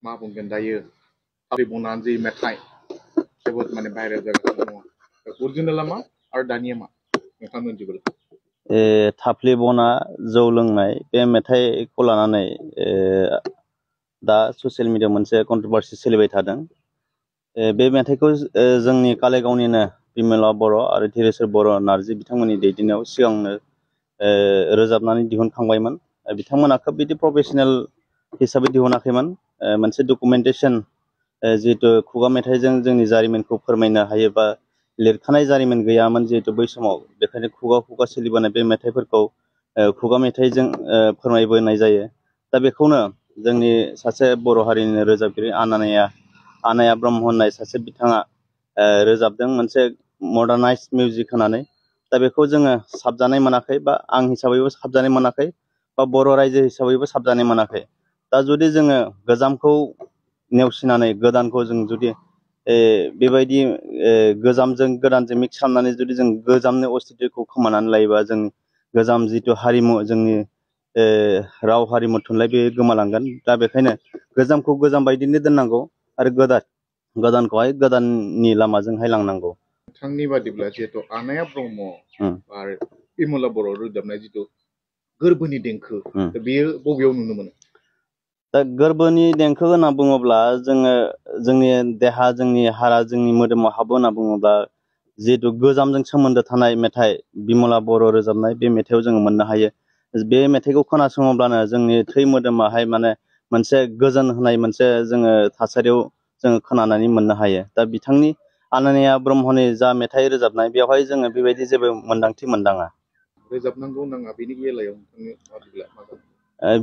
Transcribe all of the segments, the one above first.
मा बुंगोन दायो थाफ्ले बनानै जि मेथाइ जोबोद माने भाइरेल जागासिनो दङ अरिजिनेला मा आरो दानिया मा नोंथाङा मिथिगौ थाफ्ले बना जौ लोंनाय बे मेथाइखौ लानानै दा ससियेल मिडियायाव मोनसे कन्ट्रभार्सि सोलिबाय थादों। बे मेथाइखौ जोंनि कालाइगावनिनो बिमला बर' आरो धीरेश्वर बर' नार्जि बिथांमोननि दैदेननायाव सिगांनो रोजाबनानै दिहुनखांबायमोन। बिथांमोना खोब बिदि प्रफेसनेल हिसाबै दिहुनाखैमोन। मोनसे डकुमेन्टेसन जिहेतु खुगा मेथाइजों जोंनि जारिमिनखौ फोरमायनो हायो बा लिरखानाय जारिमिन गैयामोन जिहेतु बै समाव, बेखायनो खुगा खुगा सोलिबोनाय बे मेथाइफोरखौ खुगा मेथाइजों फोरमायबोनाय जायो। दा बेखौनो जोंनि सासे बर' हारिनि रोजाबगिरि आनाया ब्रह्म होननाय सासे बिथाङा रोजाबदों मोनसे मडार्नाइज मिउजिक होनानै। दा बेखौ जोङो साबजानाय मोनाखै बा आं हिसाबैबो साबजानाय मोनाखै बा बर' रायजो हिसाबैबो साबजानाय मोनाखै। दा जुदि जोङो गोजामखौ नेवसिनानै गोदानखौ जों जुदि बेबायदि गोजामजों गोदानजों मिक्स खालामनानै जुदि जों गोजामनि अस्तित्वखौ खोमानानै लायोबा जों गोजाम जिथु हारिमु जोंनि राव हारिमु थुनलाइ बे गोमालांगोन। दा बेखायनो गोजामखौ गोजाम बायदिनो दोननांगौ आरो गोदानखौहाय गोदाननि लामाजोंहाय लांनांगौ। नोंथांनि बादिब्ला जिहेतु आनाया ब्रह्म आरो बिमला बर' रोजाबनाय जिथु गोरबोनि देंखो बेयो बबेयाव नुनो मोनो? दा गोरबोनि देंखो होनना बुङोब्ला जोङो जोंनि देहा जोंनि हारा जोंनि मोदोमाव हाबो होनना बुङोब्ला जिहेतु गोजामजों सोमोन्दो थानाय मेथाइ बिमला बर' रोजाबनाय बे मेथाइआव जोङो मोननो हायो। बे मेथाइखौ खोनासङोब्लानो जोंनि थै मोदोमाहाय माने मोनसे गोजोन होनाय मोनसे जोङो थासारियाव जोङो खोनानानै मोननो हायो। दा बिथांनि आनानिया ब्रह्मनि जा मेथाइ रोजाबनाय बेवहाय जोङो बेबायदि जेबो मोन्दांथि मोनदाङा। रोजाबनांगौ नाङा बेनि बेलायाव नोंथांनि बादिब्ला मा जागोन?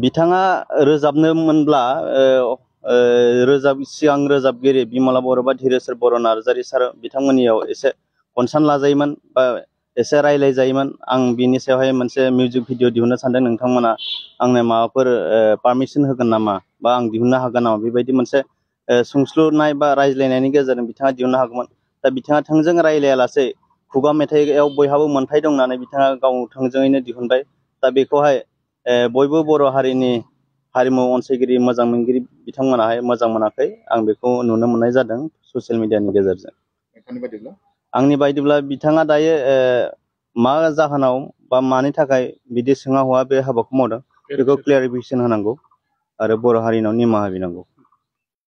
बिथाङा रोजाबनो मोनब्ला सिगां रोजाबगिरि बिमला बर' बा धीरेश्वर बर' नार्जारि सार बिथांमोननियाव एसे कनसार्न लाजायोमोन बा एसे रायज्लायजायोमोन। आं बिनि सायावहाय मोनसे मिउजिक भिडिअ दिहुननो सानदों, नोंथांमोना आंनो माबाफोर पारमिसन होगोन नामा बा आं दिहुननो हागोन नामा, बेबायदि मोनसे सोंस्लुनाय बा रायज्लायनायनि गेजेरजों बिथाङा दिहुननो हागौमोन। दा बिथाङा थोंजों रायज्लायालासे खुगा मेथाइआव बयहाबो मोन्थाय दं होननानै बिथाङा गाव थोंजोङैनो दिहुनबाय। दा बेखौहाय बयबो बर' हारिनि हारिमु अनसायगिरि मोजां मोनगिरि बिथांमोनाहाय मोजां मोनाखै। आं बेखौ नुनो मोननाय जादों ससियेल मिडियानि गेजेरजों। आंनि बायदिब्ला बिथाङा दायो मा जाहोनाव बा मानि थाखाय बिदि सोङा हवा बे हाबाखौ मावदों बेखौ क्लियारिफिकेसन होनांगौ आरो बर' हारिनाव निमाहा बिनांगौ।